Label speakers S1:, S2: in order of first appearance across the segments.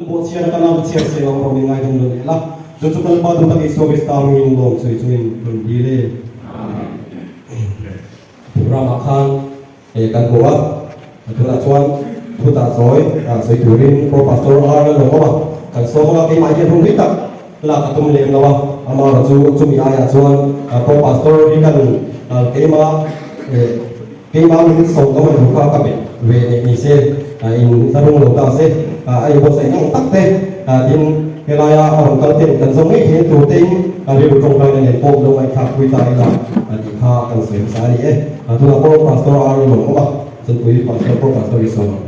S1: pawh chhiar a kan chhiar seng ang rawh min ngaidam lo leh la, chu chu kan Pa duh tak Isua Krista hmingin lawm sawi chungin kan dil e. Programme ah khan kan hmu a, tunah chuan thutah sawi sawi turin Pro Pastor R a lo awm a, kan sawm anga keimah hian hun hlui tak lak a tum lem lo a, amaherawh chu chumi aiah chuan Pro Pastor hi kan keimah Keimah min sawm ka ngaihtuah kha ka bet ve leh ni se, in hla rung lo ta se, a inbuatsaih ang tak te, tin helaia a rawn kal ten kan zawng ngei thei tur tein rilru tawngtaina nen pawh lo ngaihthlak pui ta ila tih kha kan sawi hmasa a ni e. Tunah pawh Pastor a rawn awm a, chawlhpui Pastor pawh Pastor i sawm ang.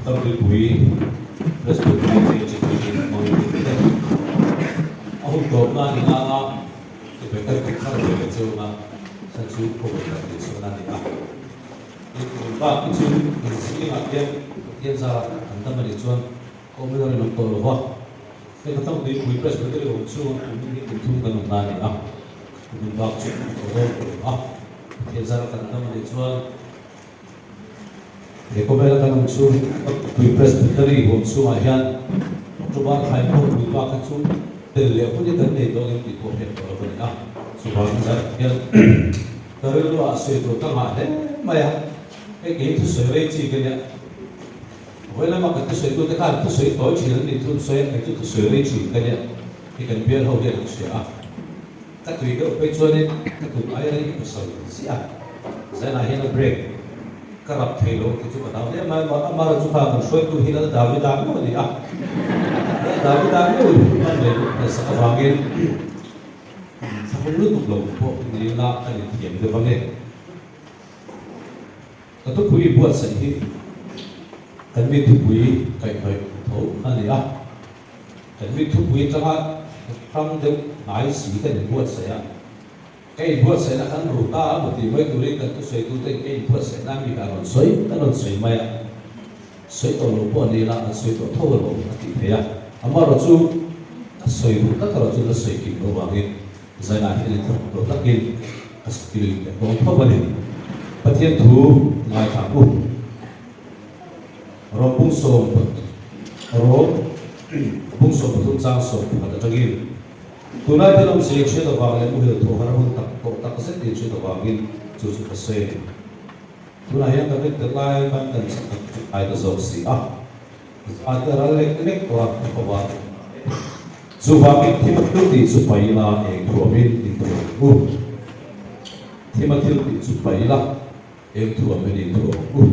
S2: Ramripui Presbytery Executive hmangin te a hun tawpna ni nanga Tibetan te thar ve leh chunga chhan chu khawvel kan tih chhuahna a ni a. Inpui bak hi chu inzingah hian Pathian zara an dam a nih chuan ka awmin a rinawm tawh lo va. Hei ka Tangtuipui Presbytery awm chhunga kumin hi kum thum kan awmna a ni a. Kumin bak chu ka awm dawn tawh lo a. Pathian zara kan dam a nih chuan He khawvela kan awm chhung Tui Presbytery huam chhungah hian October thla in pawh tui bak kha chu tel leh hun hi kan nei dawn em tih pawh hriat tawh lo a ni a. Chuvangin zan hian ka rilru ah sawi tur ka nghah hle mai a, hei kei thusawi rei chi ka nia. Vawi lama kan thusawi tute khan thusawi tawi thin an nih thun sawi a, kei chu thusawi rei thin ka nia hi kan bial ho hian an hria a. Ka tui deuh phei chuanin ka tum ai rei ka sawi chiah a, zanah hian a break ka rap thei lo tih chu ka dau hle mai a, amara chu kha kan hruaitu hi Lal Davida ngeuh a ni a, Lal Davida ngeuhin hun hman leh duh hmelsak avangin thlahawm lutuk lo pawh ni ila ka inthiam deuh ange. Ka thupui buatsaih hi kan mi thupui kaihhnawih tho a ni a. Kan mi thupui atanga ram deuh hnai si kan inbuatsaih a, ka inbuatsaihna kan ru ta a maw tih mai turin kan thusawi tute in ka inbuatsaihna mi kha a rawn sawi a rawn sawi mai a, sawi tawh lo pawh a ni la an sawi tawh tho alawm a tih theih a, amaherawh chu ka sawi duh tak erawh chu la sawi kim lo vangin zainah hian inthlawk tawh takin ka sawi leh dawn tho a ni. Pathian thu ngaithla u. Rom bung sawm Rom bung 13 chang 11 atangin, Tunlai te lawmzia hriat avang leh muhil thaw har hun tak tawh tak zet in hriat avangin chu chu ka sawi a ni. Tunah hian kan rin tel lai ban kan chak tak chu ai ta zawk si a, za te ral lek lek tawh a ka va ti ta e. Chuvangin thim a thil tih chu pai ila eng thuamin in thuam ang u. Thim a thil tih chu pai ila. Eng thu ang in thu ang u.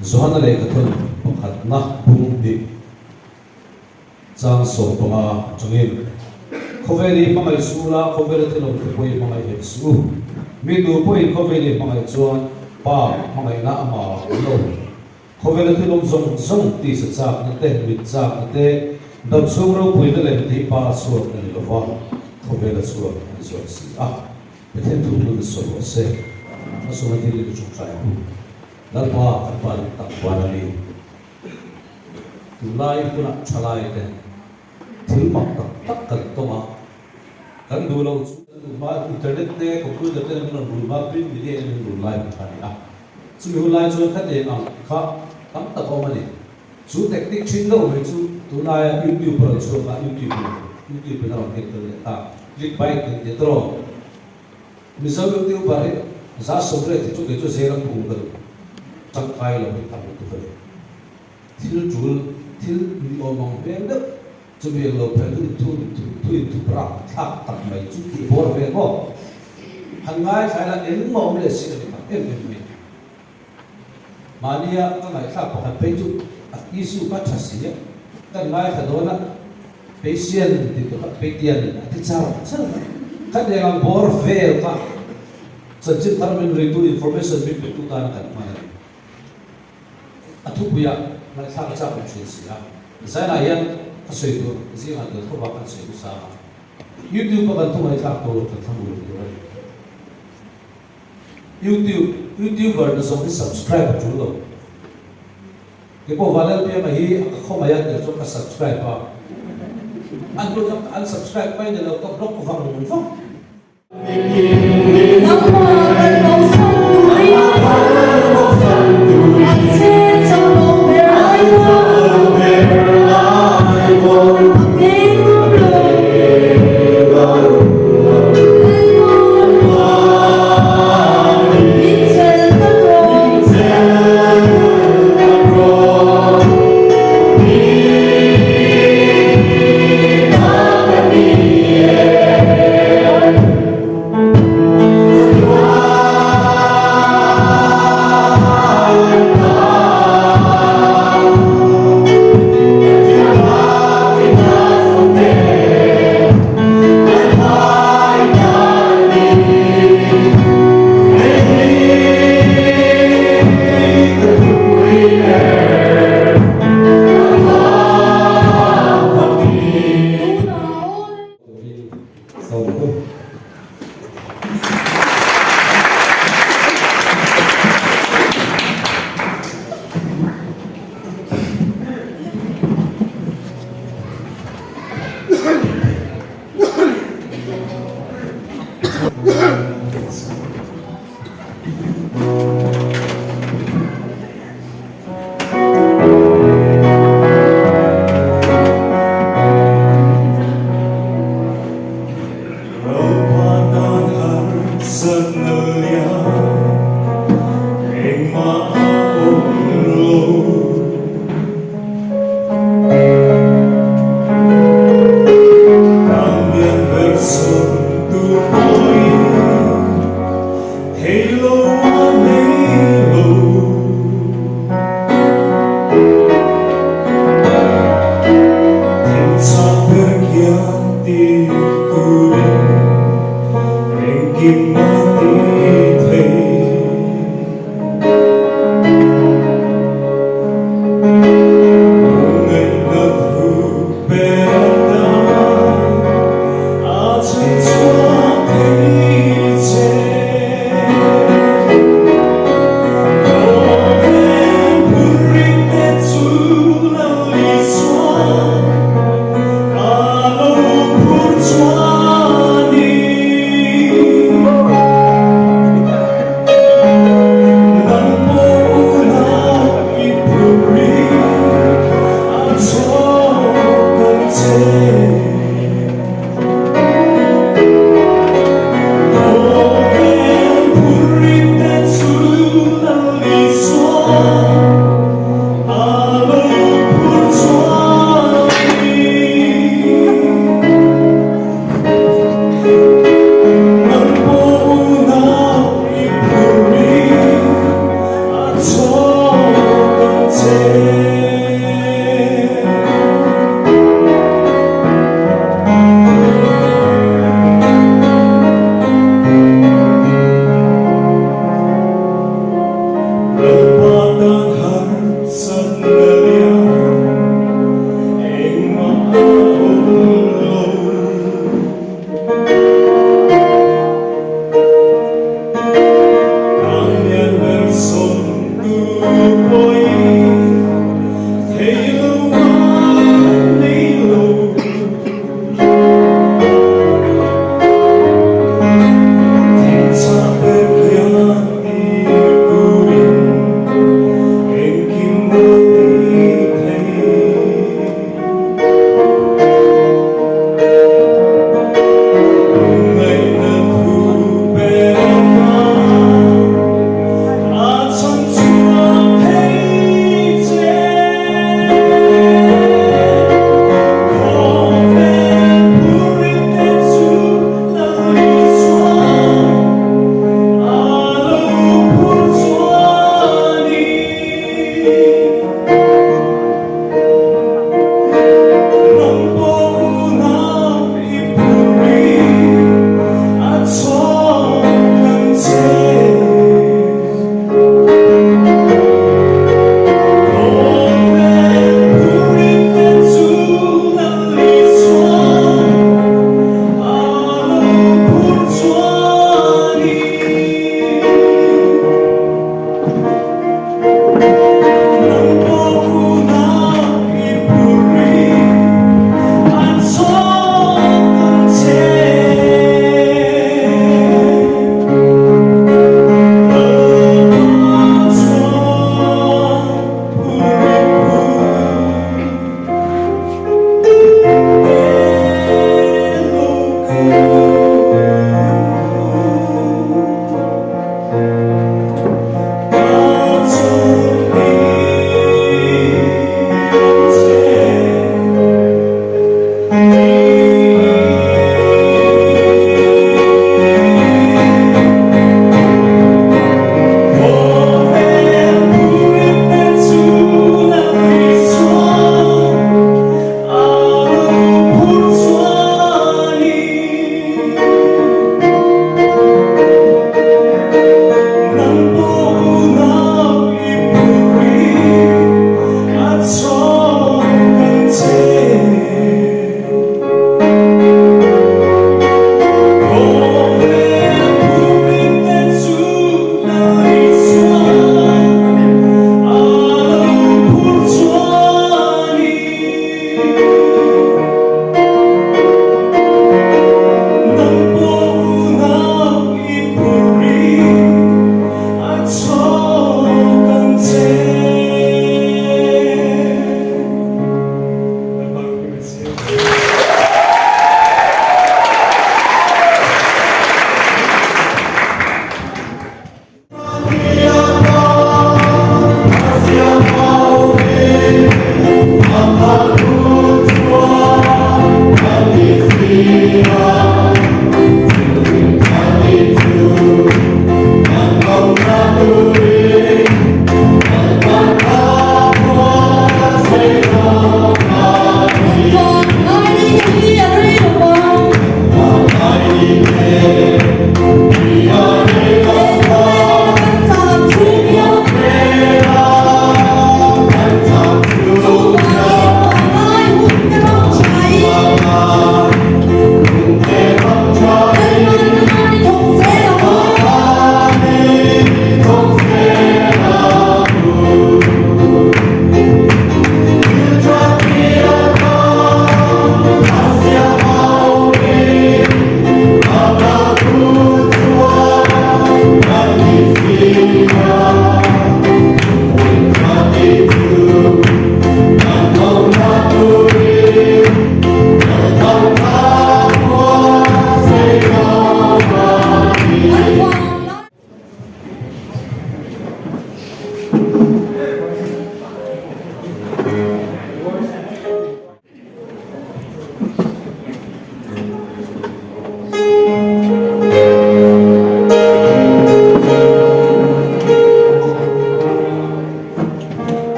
S2: Johana lehkhathawn pakhatna bung hnih chang 15 atangin, Khawvel i hmangaih suh la, khawvela thil awm te pawh i hmangaih hek suh u. Mi tu pawhin khawvel i hmangaih chuan Pa hmangaihna amah a awm lo. Khawvela thil awm zawng zawng tisa chakna te, mit chakna te, dam chhung ropuina lem te hi Pa a chhuak a ni lova, khawvela chhuak a ni zawk si a. Pathian thu hmun sawi rawh se. A sawma thil in tawngtai ang u. Lalpa kan pa dik tak van a ni. Tunlai hunah thalai te thil mak tak tak kan tawng a, kan duh lo chu kan duh hma internet te computer te min rawn rul hma print media in min rul lai hun kha a ni a. Chumi hun lai chuan khatiang ang kha tam tak a awm a ni. Chu tactic thin deuh mai chu tunlaia YouTube a rawn chhuak a, YouTube in YouTube in a rawn ken tel leh ta. Click bait kan ti tawh. Mizo YouTuber hi 180 hi chu kei chu zela phung ka duh. Tangkai lo hi tam lutuk a ni. Thil tul, thil ni awm ang hmel deuh chumi ang lo phel chu inthu inthu thu inthu rak thlak tak mai chu tih bawr vel maw? Han ngaithla ila engmah awm leh si a ni tak em em mai. Mahnia ka ngaihthlak pakhat phei chu a issue kha tha si a, kan ngaithla dawn a, Patient ti tur kha Patian a ti char char mai. Khatiang ang bawr vel kha chanchin thar min ritu information min petu tana kan hman a ni. A thupuiah ngaihthlak a chak awm thin si a, zainah hian ka sawi tur zingah tel tho vang kan sawi hmasa a, YouTube a kan thu ngaihthlak tur kan thlang ur tur a ni. YouTube YouTuber na zawng hi subscribe a tul lo. Kei pawh Vanlalpianga hi a ka khawngaih a tel chuan ka subscribe a. A hnu chuan ka unsubscribe mai ni lo, ka block vang vang.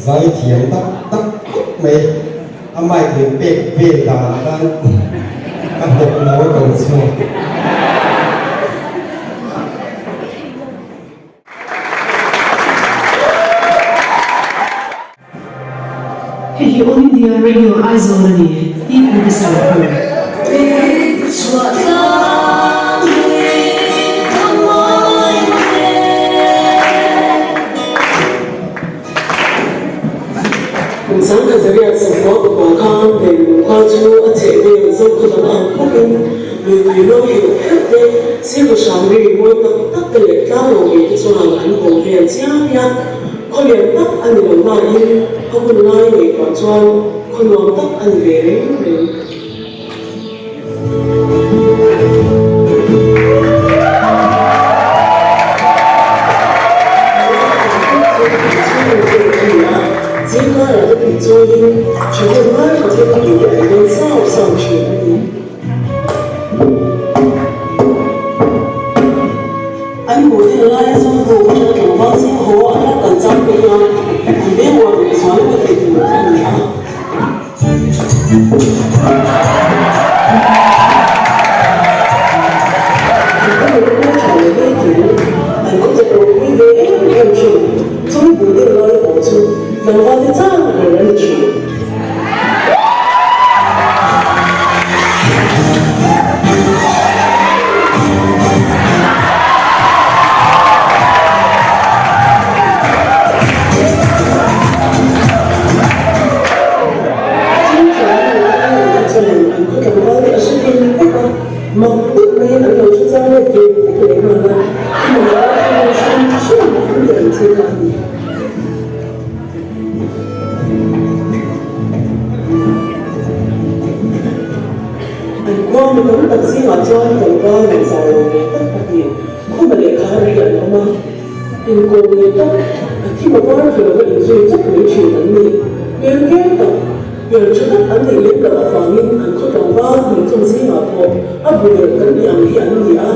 S1: Zai thiam tak tak khawp mai. A mic min pek vel danah khan ka hnawk lo a ko chhuak.
S3: Hei hi All India Radio Aizawl a ni, tih pu te sawi thung.
S4: Kum sangkhat zariat sawmkua pakua khan Leilung khua chu a chheh vel zo khaw dang ang bawkin luipui lo heuh heuh te, sirva hram ri mawi tak tak te leh tlang lo ngei te chuan an bawm vel chiai a. Khaw lian tak a ni lo nain a hun lai ngaihtuah chuan khaw nuam tak a ni ve reng reng. An hmuh thil laia zawng bu atanga tlangval zing haw a rak kan chang te hian an veng uar leh zual emaw tih tur a ni a. An khaw leh khaw tha leh hleitling, an khaw chak ropui ve em em thin. Chumi bu deuh laia haw chu tlangval te chang ber a ni thin. Chuan an khaw tlangval te a hre thei vek a, mak deuh maiin an lo hre chang let ve vek leh nghal a, chumi lai chuan hrim hrim an ti ang che kha a ni. An khua mi tam tak zingah chuan tlangval leh zar lo ve tak pahnih khuma lehkha ri an awm a, inkawm leh tak a thim a var ve lova inzui chawp mai thin an ni. Hmel ker tak, hmel tha tak an neih lem loh avangin an khaw tlangval hnungchung zingah pawh a bu der kan tih ang hi an ni a.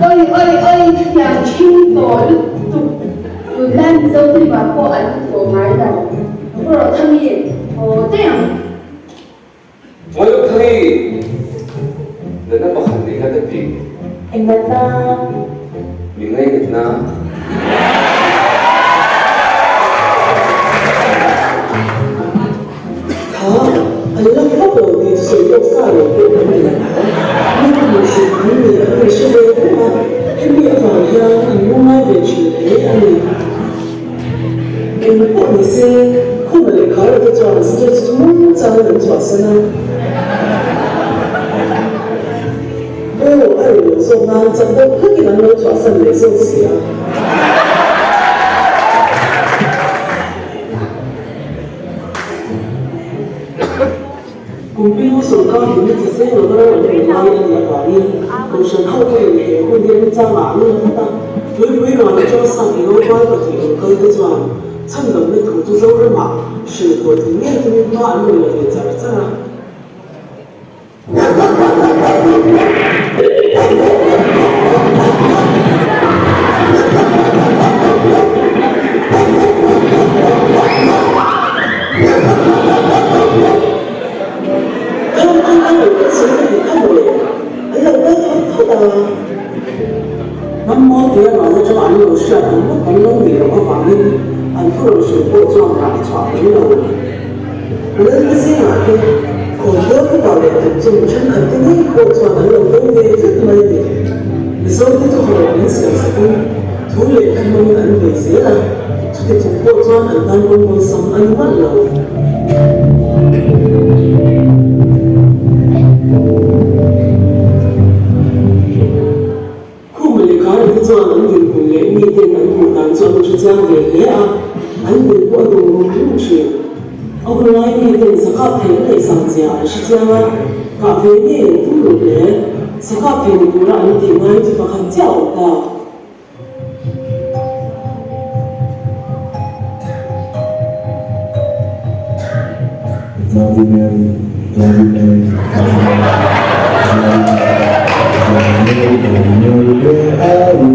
S5: Oi, oi, oi. Awi khatiang ṭhing tawh lutuk tunlai Mizo film ah pawh an hmu tawh ngai lo. Ka rawh Thangi, haw daih ang.
S6: Ngawi lawk Thangi, natna pakhat nei kha ka ti.
S7: Eng natna?
S6: Mi ngainatna.
S4: Kha, an la vak lo tih chu sawi tawk sa lo pawh kan ni lo. Mi ka hmuh si an ni an in hre ve vek a, hemi avang hian an lungngai ve thin hle a ni. Eng pawh ni se, Khuma leh Khara te chuan stage chu muangchangin an chhuahsan a. Aw, a rei lo zawk nan chak deuh hlekin an lo chhuahsan leh zawk si a. Kumpinu sawrkar hlimna chi seng lova ro an hmuh lai a nih avangin Kohhran ho pawhin he hun hi remchangah an la vat a, tuipui ral atanga sap i rawlbai pahnih rawn kal te chuan chhandamna thu chu Zoramah hrilh tawh thei ngei tumin hma an rawn la ve char char a. Khang khan a lo kal sawi ka tih kha mawle, an lo kal thawt thawt a. Hmanhmawh tia ral atanga an lo hriat ang ngawt an lo nih loh avangin an thu rawn hrilh pawh chuan rah a chhuah lem lo. Lalna zingah te khawnbawl upa leh tum chung thenkhat te ngei pawh chuan an lo do ve tlat mai a ni. Mizo te chu hawrawp min siam sakin thu lehkha hmangin an bei zel a, chuti chung pawh chuan an tan kawngkawl sam a ni malh lo. Khum leh Kara te chuan an dinhmun leh miten an hmuh dan chu an hre chiang ve hle a, an hmel pawh a dum rum rum thin. A hun lai miten sakap thei an ngaihsang zia an hre chiang a, kah ve ngei an tum lo hle. Sakap thei ni tura an tih ngai chu pakhat chiah a awm ta.
S8: Bloody Mary, Bloody Mary, Bloody Mary, Bloody Mary, Bloody Mary, Bloody Mary, where are you?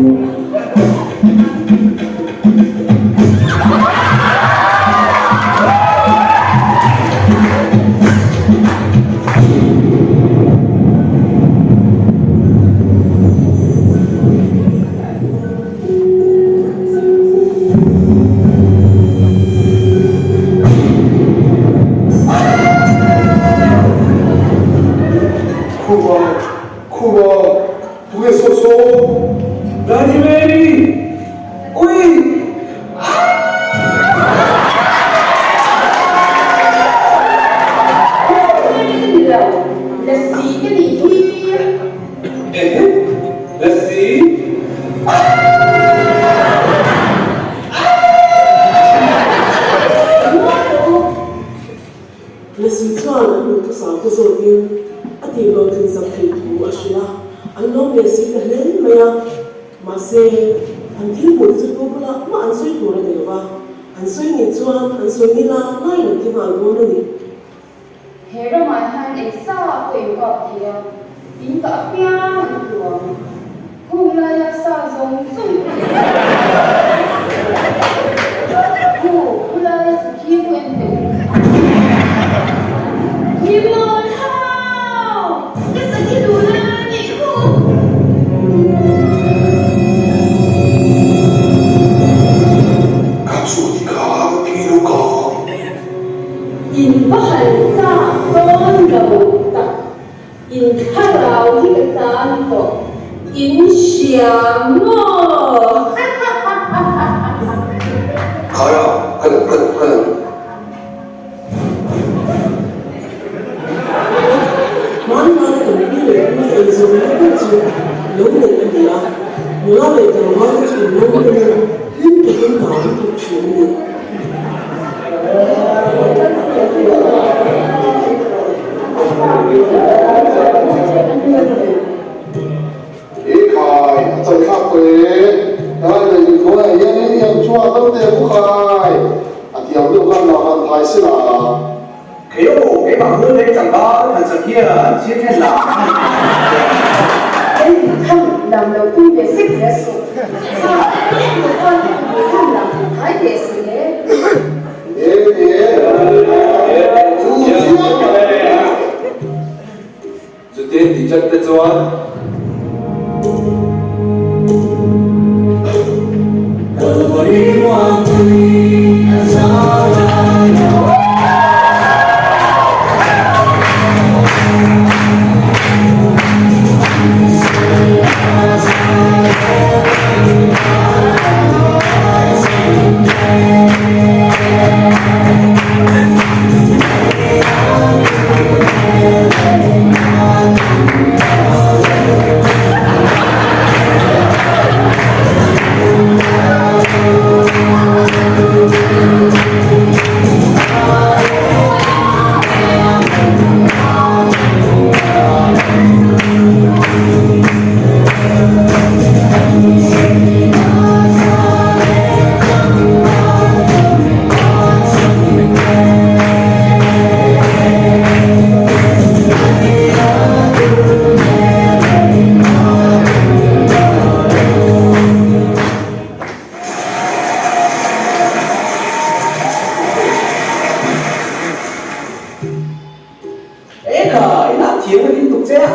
S9: Khuva, Khuva, tunge saw saw? Bloody Mary! Ui!
S5: Ni lo, Lasi ka nih hi.
S6: Ehe, Lasi.
S4: Lasi chuan an duhthusam te zawtin a tihhlawhtlin sak theih thu a hrilh a, an lawm leh si ta hle mai a. Mahse, an thil hmuh te chu tu bulah mah an sawi tur a ni lo va, an sawi nih chuan an sawi ni la laiin an thi nghal dawn a ni.
S5: He ramah hian eng sa pawh in kap thei a, in kah apiang an hmu ang. Hung laia sa zawng zawng pawh in kap thei a. Hu, hu laia sakhi pawh en teh u. Hi mawl hau! Ka sakhi duh na nih khu!
S9: Kap suh ti kha ka ti lo ka.
S5: In va han chak dawn lo tak, in thlarau hi ka tan tawh, in hria maw?
S6: Khaia, kal ang, kal ang, kal ang.
S4: Hmanlai kan pi leh pu te eizawnna ber chu lo neih a ni a, nula leh tlangval te chu inlawm tamin hlim takin hna an thawk thin a ni.
S9: I khai a chawi thlak tawh e, rai leh in hnuaiah hianin i ang chuan ram te pu khai a thiam deuh khan lah han thai si la.
S10: Kei aw, keimah hmul leh tlangval khan sak hian sir thlen lah.
S5: Kan thang lo. lam lo tum ve sek zel suh. Kha, tu khan ka ti ve tum la, thai teh suh le.
S6: Chutin ti tlat te chuan.
S10: Ekhai, lak thiam ka tin tuk che a,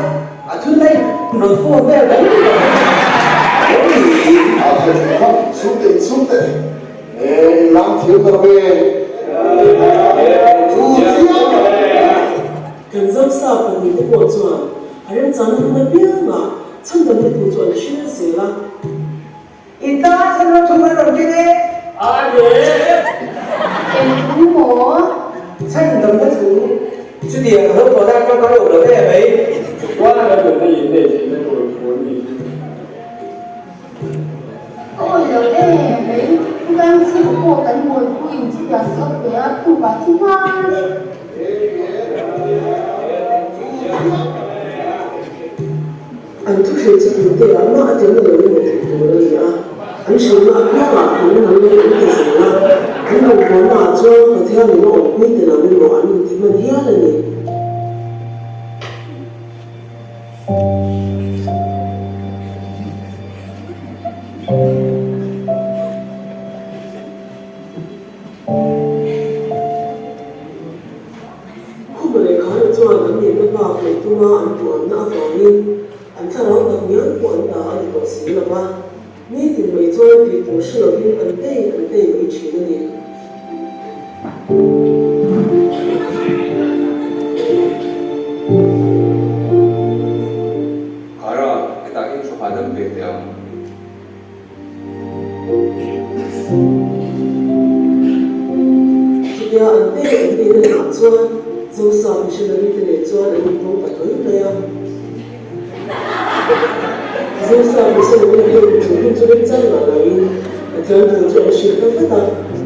S10: a thun daih rawn phone vel mai mai ang.
S9: A tha thin kha, chhung teh chhung teh. E, in lam thiam ta lo e. Chu chiang.
S4: Kan Zosa pahnihte pawh chuan a remchangna hun apiangah chhandamna tur chu an hre zel a.
S10: I ta chhan thu kan rawn keng e.
S7: A ni.
S5: Eng thu maw?
S10: Chhan damna thu. Chutiang ka lo tawh dan chuan ka lo lo em mai.
S7: Chuan a nunna in nei theihna tur thu an ni.
S5: Ka awih lo em mai. Pu Gangchhip pawh kan bawipuiin chutiang chu a pe a, tukah thi nghal daih.
S4: An thu hrilh chu tute ah mah a tel lo emaw tih tur a ni a, an hrilhna apiangah hmuhna lam leh an ti zel a, an rawngbawlna ah chuan Pathian in a awmpui tel ang emaw an inti hman hial a ni. Khuma leh Khara chuan an nihna bak leh tuma an duanna avangin an thlarau tak ngial pawh an ta a ni tawh si lo va, nitin mai chuan tih tur hre lovin an tei an tei mai thin a ni.
S6: Khara, hetah hian thu hahdam ve teh ang.
S4: Chutia an pek an tih na lamah chuan Zosa missionary te nen chuan an inpawng ta hlawl mai a. Zosa missionary ten chu hun chu remchang ngah loin Pathian thu chu an hrilh ta vat a,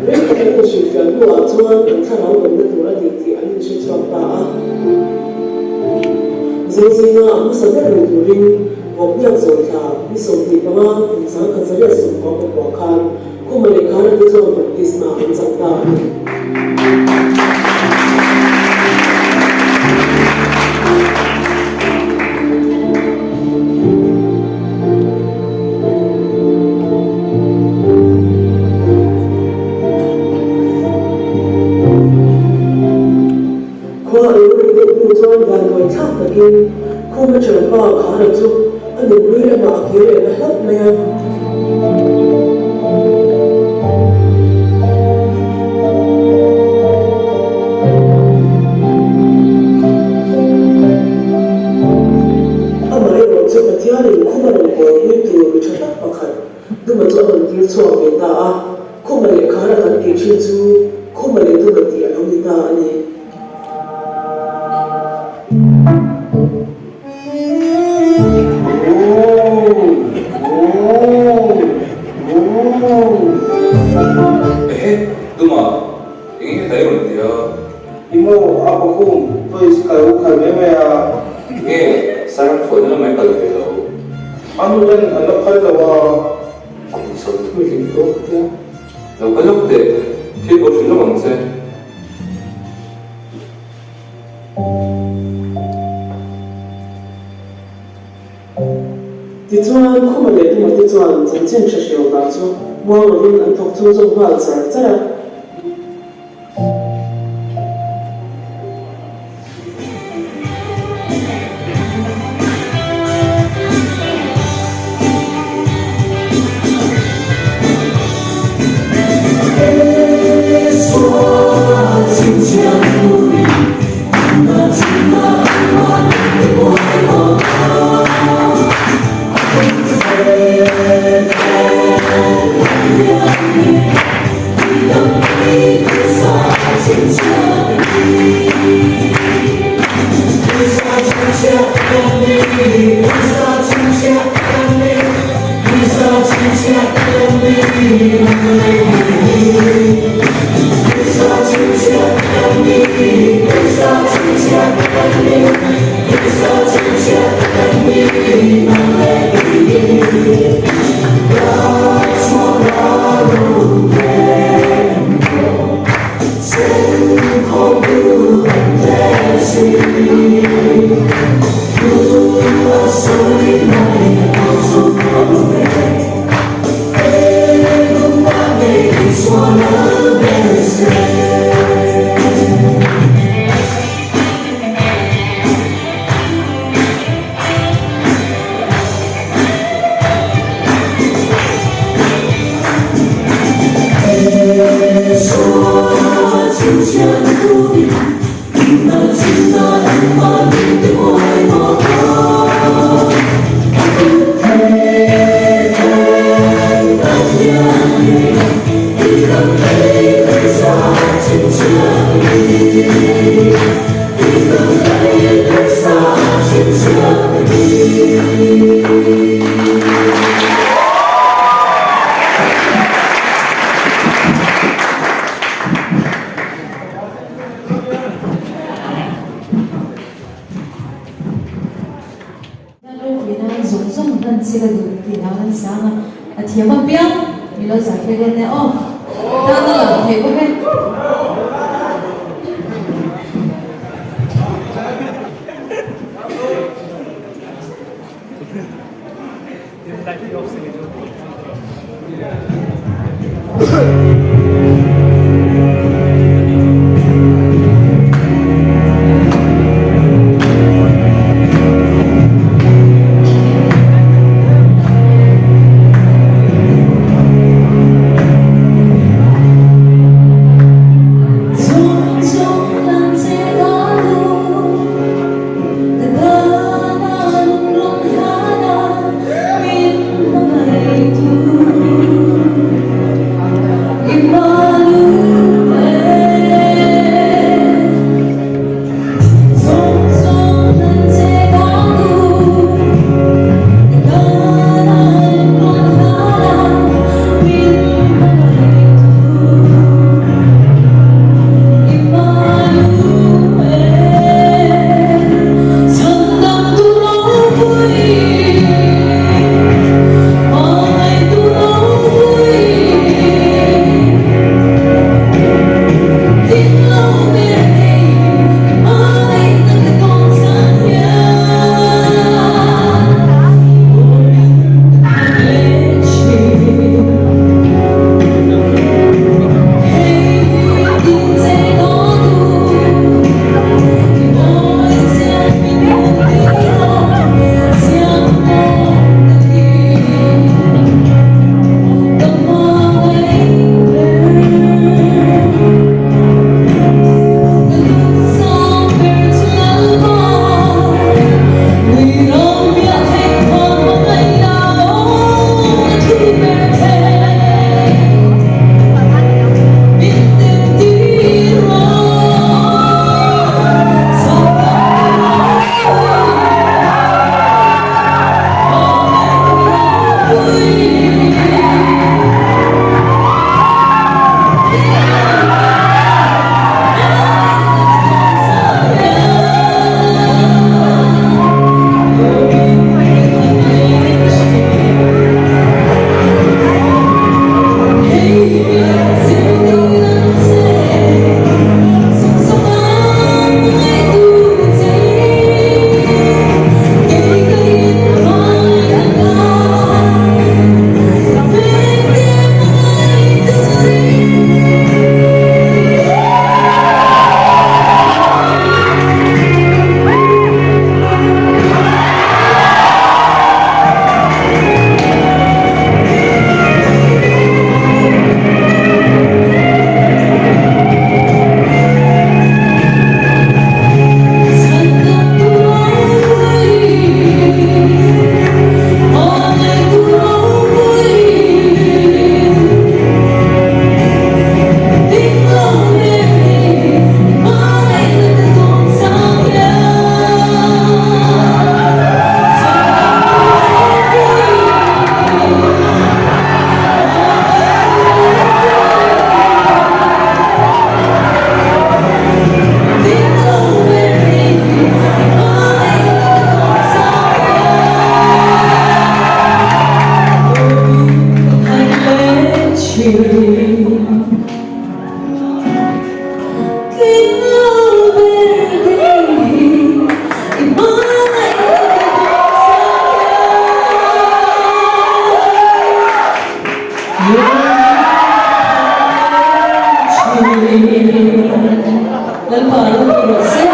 S4: rei tak an inhrilhfiah hnuah chuan an thlarau damna tur a ni tih an inhre chhuak ta a. Zozinga a hmasa ber ni turin Vawkniak zawithla ni 25 kum 1999 khan Khuma leh Khara te chuan baptisma an chang ta a ni. Khua a lo rei deuh hnu chuan vanduai thlak takin Khuma thianpa Khara chu a nunhlui lamah a kir leh ta hlauh mai a. Amaherawh chu Pathianin Khuma rawn kawlpui tur mi tha tak pakhat Duma chu a rawn tir chhuak ve ta a. Khuma leh Khara kan tih thin chu Khuma leh Duma tih a lo ni ta a ni.
S6: Ehe, Duma, eng nge tlai rawn ti a?
S11: I maw, a pakhum, toys ka lo khal mai mai a.
S6: Nge, Sarang phuahna lamah i kal ve lo?
S11: A nu ten an la phal lo a.
S6: Kum 30 i tling tawh ka tia. Lo kal lawk teh, thil pawh hrilh lawk ang che.
S4: Tichuan, leh Duma te chuan chanchin hre hreu hna chu muang lovin an thawk chhunzawm nghal char char a.
S3: Nan ropui nan zawng zawng hlan che ka duh tih hlau nan sang a, a thiam apiang mi lo zah thei dawn nia aw. Tan a lang thei bawk e. thin. Tling lo ber kei hi i hmangaihna ka dawn chang a, lung a leng thin. Lalpa ropui rawh se.